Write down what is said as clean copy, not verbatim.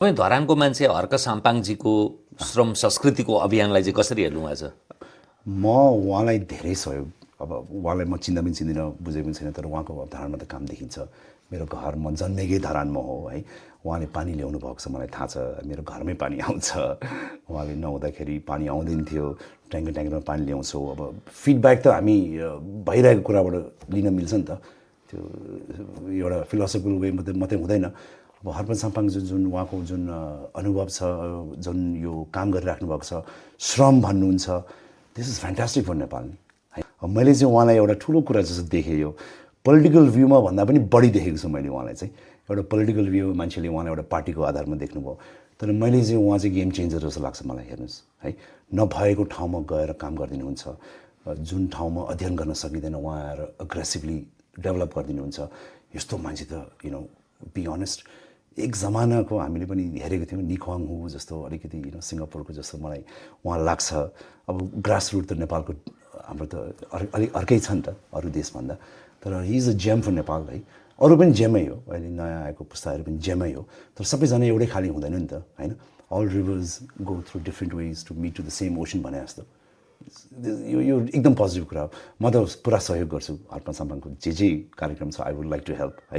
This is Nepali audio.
तपाईँ धरानको मान्छे हर्क साम्पाङजीको श्रम संस्कृतिको अभियानलाई चाहिँ कसरी हेर्नु भएको छ? म उहाँलाई धेरै सहयोग, अब उहाँलाई म चिन्दा पनि चिन्दिनँ, बुझेको पनि छैन, तर उहाँको धरानमा त काम देखिन्छ। मेरो घर, म जन्मेकै धरानमा हो है। उहाँले पानी ल्याउनु भएको छ, मलाई थाहा छ। मेरो घरमै पानी आउँछ। उहाँले नहुँदाखेरि पानी आउँदैन थियो, ट्याङ्करमा पानी ल्याउँछौँ। अब फिडब्याक त हामी भइरहेको कुराबाट लिन मिल्छ नि त। त्यो एउटा फिलोसफिकल वे मात्रै हुँदैन। अब हर्क साम्पाङ जुन उहाँको जुन अनुभव छ, जुन यो काम गरिराख्नु भएको छ, श्रम भन्नुहुन्छ, this is fantastic for Nepal है। मैले चाहिँ उहाँलाई एउटा ठुलो कुरा जस्तो देखेँ। यो पोलिटिकल भ्यूमा भन्दा पनि बढी देखेको छु मैले उहाँलाई चाहिँ। एउटा पोलिटिकल भ्यू मान्छेले उहाँलाई एउटा पार्टीको आधारमा देख्नुभयो, तर मैले चाहिँ उहाँ चाहिँ गेम चेन्जर जस्तो लाग्छ मलाई। हेर्नुहोस् है, नभएको ठाउँमा गएर काम गरिदिनुहुन्छ। जुन ठाउँमा अध्ययन गर्न सकिँदैन उहाँ आएर अग्रेसिभली डेभलप गरिदिनुहुन्छ। यस्तो मान्छे त बी अनेस्ट एक जमानाको हामीले पनि हेरेको थियौँ, निख्वाङ हु जस्तो, अलिकति सिङ्गापुरको जस्तो मलाई उहाँ लाग्छ। अब ग्रास रुट त नेपालको हाम्रो त अलिक अर्कै छ नि त अरू देशभन्दा, तर he is a gem for Nepal है। अरू पनि जेमै हो, अहिले नयाँ आएको पुस्ताहरू पनि जेमै हो, तर सबैजना एउटै खाली हुँदैन नि त होइन। All rivers go through different ways to meet to the same ocean भने जस्तो। यो एकदम पोजिटिभ कुरा हो। म त पुरा सहयोग गर्छु हर्क साम्पाङको जे कार्यक्रम छ। I would like to help है।